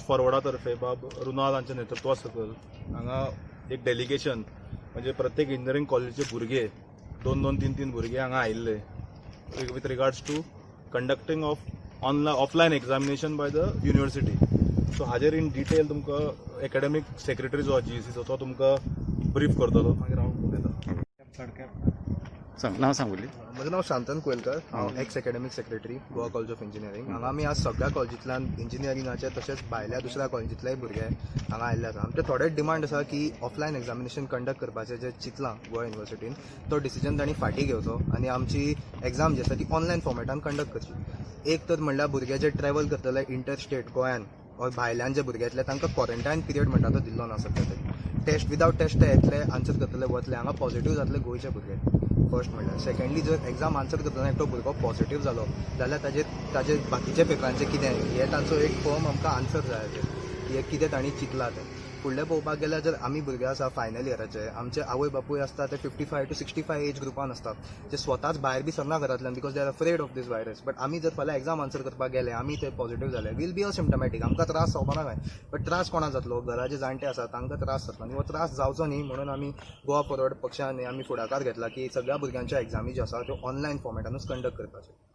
फॉरवर्डा तर्फे बाब रुनाल हांच्या नेतृत्वा सकयल हांगा एक डेलिगेशन, म्हणजे प्रत्येक इंजिनियरींग कॉलेजीचे भुरगे, दोन दोन तीन तीन भुरगे हांगा आयिल्ले with regards to conducting of online offline examination by the university. So हाजेर इन डिटेल तुमकां एकॅडमीक सेक्रेटरी जो आहा जीईसीचो, तो तुमकां ब्रीफ करतलो. मागीर हांव उलयतां. सांग, नांव सांग पयलीं. म्हजें नांव शांतन कुवेलकर. हांव ex academic secretary, Goa College of Engineering. हांगा आमी आज सगळ्या कॉलेजींतल्यान इंजिनियरिंगाचे तशेंच भायल्या दुसऱ्या कॉलेजींतलेय भुरगे हांगा आयिल्ले आसा. आमचे थोडेच डिमांड आसा की ऑफलायन एग्जामिनेशन कंडक्ट करपाचें जें चिंतलां गोवा युनिवर्सिटीन, तो डिसिजन तांणी फाटीं घेवचो आनी आमची एग्जाम जी आसा ती ऑनलायन फॉर्मेटान कंडक्ट करची. एक तर म्हणल्यार भुरगे जे ट्रॅवल करतले इंटर स्टेट, गोंयान ऑर भायल्यान जे भुरगे येतले, तांकां क्वॉरंटायन पिरियड म्हणटा तो दिल्लो ना सध्या तरी. टेस्ट, विदावट टेस्ट ते येतले, आन्सर करतले, वतले. हांगा पॉझिटिव्ह जातले गोंयचे भुरगे, फर्स्ट म्हणल्यार. सेकंडली, जर एग्जाम आन्सर करतना एकटो भुरगो पॉझिटिव्ह जालो जाल्यार ताजेर बाकीच्या पेपरांचें कितें, हें तांचो एक फर्म आमकां आन्सर जाय हाजेर की हें कितें तांणी चिंतलां तें. फुडलें पळोवपाक गेल्यार, जर आमी भुरगे आसा फायनल इयराचे, आमचे आवय बापूय आसता ते 55 to 65 age ग्रुपान आसता, जे स्वताच भायर बी सरना घरांतल्यान because they are afraid of this virus. But आमी जर फाल्यां एग्जाम आन्सर करपाक गेले, आमी ते पॉझिटिव्ह जाले, वील बी असिम्टमॅटीक, आमकां त्रास जावपा ना कांय, बट त्रास कोणाक जातलो? घरा जे जाणटे आसा तांकां त्रास जातलो आनी हो त्रास जावचो न्ही म्हणून आमी गोवा फॉरवर्ड पक्षान आमी फुडाकार घेतला की सगळ्या भुरग्यांच्या एग्जामी ज्यो आसा त्यो ऑनलायन फॉर्मेटानूच कंडक्ट करपाच्यो.